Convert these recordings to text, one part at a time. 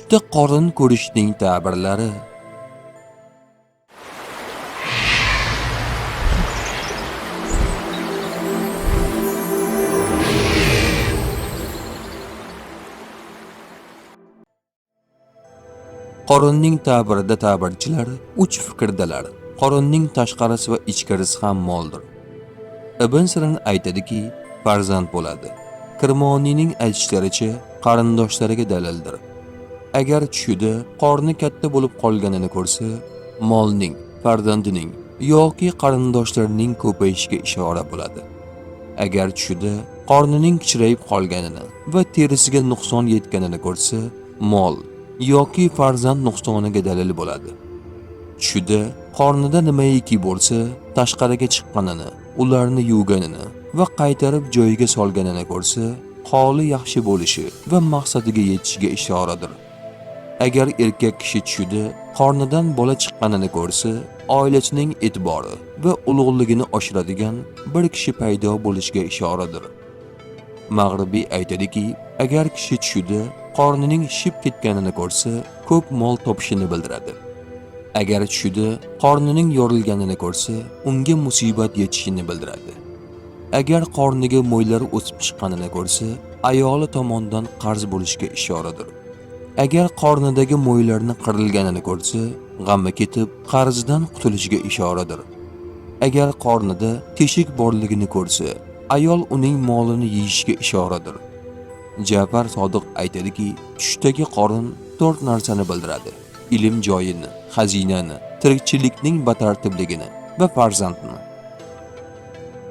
Tushda qorin ko'rishning ta'birlari. Qorinning ta'birida ta'birchilar uch fikrdalar. Qorinning tashqarisi va ichkarisi ham moldir. Ibn Sirin aytadiki, farzand bo'ladi. Kirmoniyning aytishlaricha, qarindoshlariga dalildir. Agar tushida qorni katta bo'lib qolganini ko'rsa, molning, farzandining yoki qarindoshlarining ko'payishiga ishora bo'ladi. Agar tushida qornining kichrayib qolganini va terisiga nuqson yetganini ko'rsa, mol yoki farzand nuqsoniga dalil bo'ladi. Tushida qornida nimaiki bo'lsa, tashqariga chiqqanini, ularni yuvganini va qaytarib joyiga solganini ko'rsa, holi yaxshi bo'lishi va maqsadiga yetishiga ishoradir. Agar erkak kishi tushida qornidan bola chiqqanini ko'rsa, oilasining e'tibori va ulug'ligini oshiradigan bir kishi paydo bo'lishiga ishoradir. Mag'ribiy aytadiki, agar kishi tushida qornining shishib ketganini ko'rsa, ko'p mol topishini bildiradi. Agar tushida qornining yorilganini ko'rsa, unga musibat yetishini bildiradi. Agar qorniga mo'ylar o'sib chiqqanini ko'rsa, ayoli tomonidan qarz bo'lishiga ishoradir. Agar qornidagi mo'ylarni qirilganini ko'rsa, g'ami ketib, qarzidan qutulishiga ishoradir. Agar qornida teshik borligini ko'rsa, ayol uning molini yeyishiga ishoradir. Ja'far Sodiq aytadiki, tushdagi qorin to'rt narsani bildiradi: ilm joyini, xazinani, tirikchilikning batartibligini va farzandni.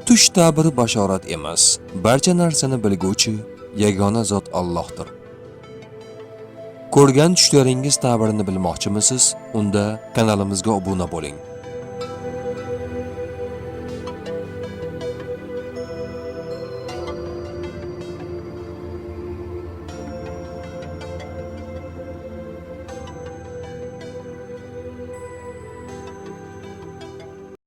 Tush ta'biri bashorat emas, barcha narsani bilguvchi yagona zot Allohdir. Ko'rgan tushlaringiz ta'birini bilmoqchimisiz? Unda kanalimizga obuna bo'ling.